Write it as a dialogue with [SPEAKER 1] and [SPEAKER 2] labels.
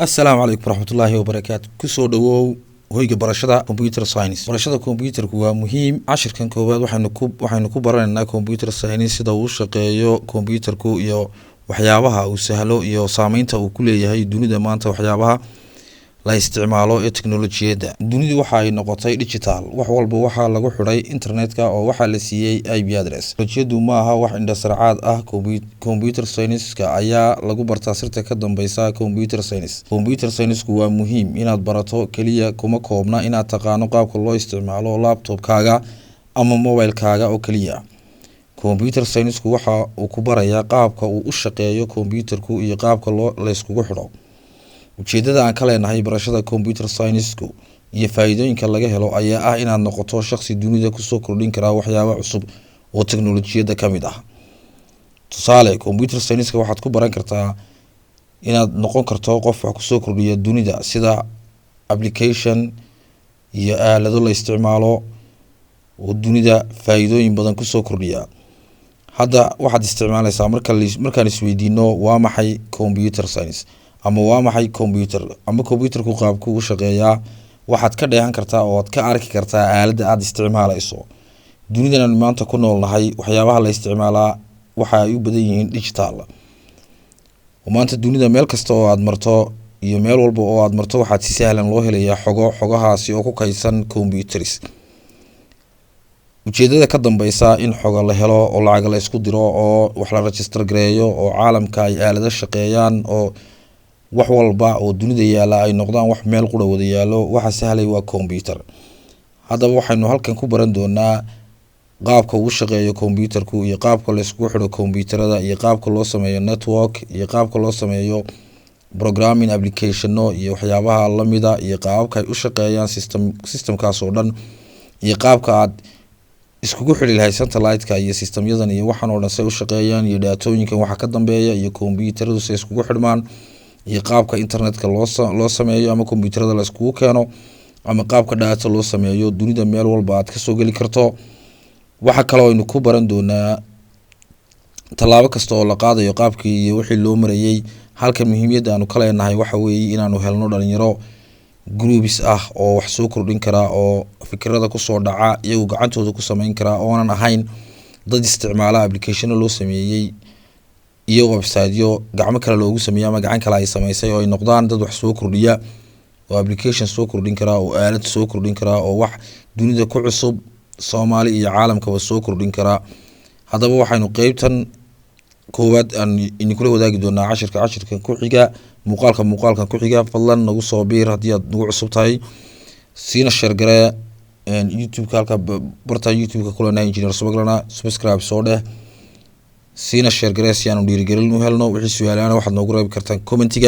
[SPEAKER 1] Asalaamu calaykum waraxmatullaahi wabarakaatu. Kusoo dhawow hoyga barashada computer science. Barashada computerku waa muhiim. Cashirkan koowaad waxaynu ku baranaynaa computer science, sida uu u shaqeeyo computerku iyo waxyaabaha uu sahlo iyo saameynta uu ku leeyahay dunida maanta. Waxyaabaha la isticmaalo ee teknolojiyadda, dunidu waxa ay noqotay digital. Wax walba waxaa lagu xidhay internetka oo waxaa la siiyey IP address. Teknolojiyaddu ma aha wax indhasarcaad ah. Computer science-ka ayaa lagu bartaa sirta ka dambeysa computer science. Computer science-ku waa muhiim inaad barato. Keliya kuma koobna inaad taqaano qaabka loo isticmaalo laptopkaaga ama mobilekaaga oo keliya. Computer science-ku waxa uu ku barayaa qaabka uu u shaqeeyo computerku iyo qaabka loo layskugu xidho. Ujeedada aan ka leenahay barashada computer science-ku iyo faa'iidooyinka laga helo ayaa ah inaad noqoto shaqsi dunida kusoo kordhin kara waxyaabo cusub oo teknolojiyadda ka mid ah. Tusaale, computer science-ka waxaad ku baran kartaa inaad noqon karto qof wax kusoo kordhiya dunida, sida application iyo aalado la isticmaalo oo dunida faa'iidooyin badan kusoo kordhiya. Hadda waxaad isticmaaleysaa, markaan isweydiino waa maxay computer science ama waa maxay computer ama computerku qaabku u shaqeeyaa, waxaad ka dheehan kartaa oo aad ka arki kartaa aaladda aada isticmaaleyso. Dunidan aan maanta ku noolnahay, waxyaabaha la isticmaalaa waxa ay u badan yihiin digital. Maanta dunida meel kasta oo aad marto iyo meel walba oo aad marto, waxaad si sahlan loo helayaa xogo, xogahaasi oo ku kaydsan computers. Ujeedada ka dambeysa in xoga la helo oo lacag la isku diro oo wax la register gareeyo oo caalamka ay aalado shaqeeyaan oo wax walba oo dunida yaalla ay noqdaan wax meel qura wada yaallo, waxa sahlay waa computer. Haddaba waxaynu halkan ku baran doonaa qaabka uu shaqeeyo computerku iyo qaabka la iskugu xidho computerada iyo qaabka loo sameeyo network iyo qaabka loo sameeyo programming applicationo iyo waxyaabaha lamida iyo qaababka ay u shaqeeyaan systemkaas oo dhan iyo qaabka aad iskugu xidhi lahayd satellite-ka iyo systemyadan iyo waxaan oo dhan say u shaqeeyaan iyo data-ooyinkan waxa ka dambeeya iyo computeradu say iskugu xidhmaan iyo qaabka internetka loo sameeyo ama computerada la iskugu keeno ama qaabka data loo sameeyo, dunida meel walba aad kasoo geli karto. Waxa kaloo aynu ku baran doonaa tallaabo kasta oo la qaadayo, qaabkii iyo wixii loo marayey. Halkan muhiimiyadda aanu ka leenahay waxa weeye inaanu helno dhalinyaro groups ah oo wax soo kordhin kara oo fikirada kusoo dhaca iyagu gacantooda ku sameyn karaa, oonan ahayn dad isticmaala applicationo loo sameeyey iyo websiteyo gacmo kale loogu sameeyey ama gacan kale ay sameysay, oo ay noqdaan dad wax soo kordhiya oo application soo kordhin karaa oo aalad soo kordhin karaa oo wax dunida ku cusub, Soomaali iyo caalamkaba soo kordhin karaa. Haddaba waxaynu qeybtan koowaad aan idinkula wadaagi doonaa cashirkan ku xiga, muuqaalkan ku xiga. Fadlan nagu soo biir haddii aad nagu cusub tahay, siina share garee YouTube-ka. Halka barta YouTube-ka kulanahay Engineer Subaglana, subscribe soo dheh, siina share garee si aanu dhiirigelin u helno. Wixii su-aalaana waxaad noogu reebi kartaan commentiga.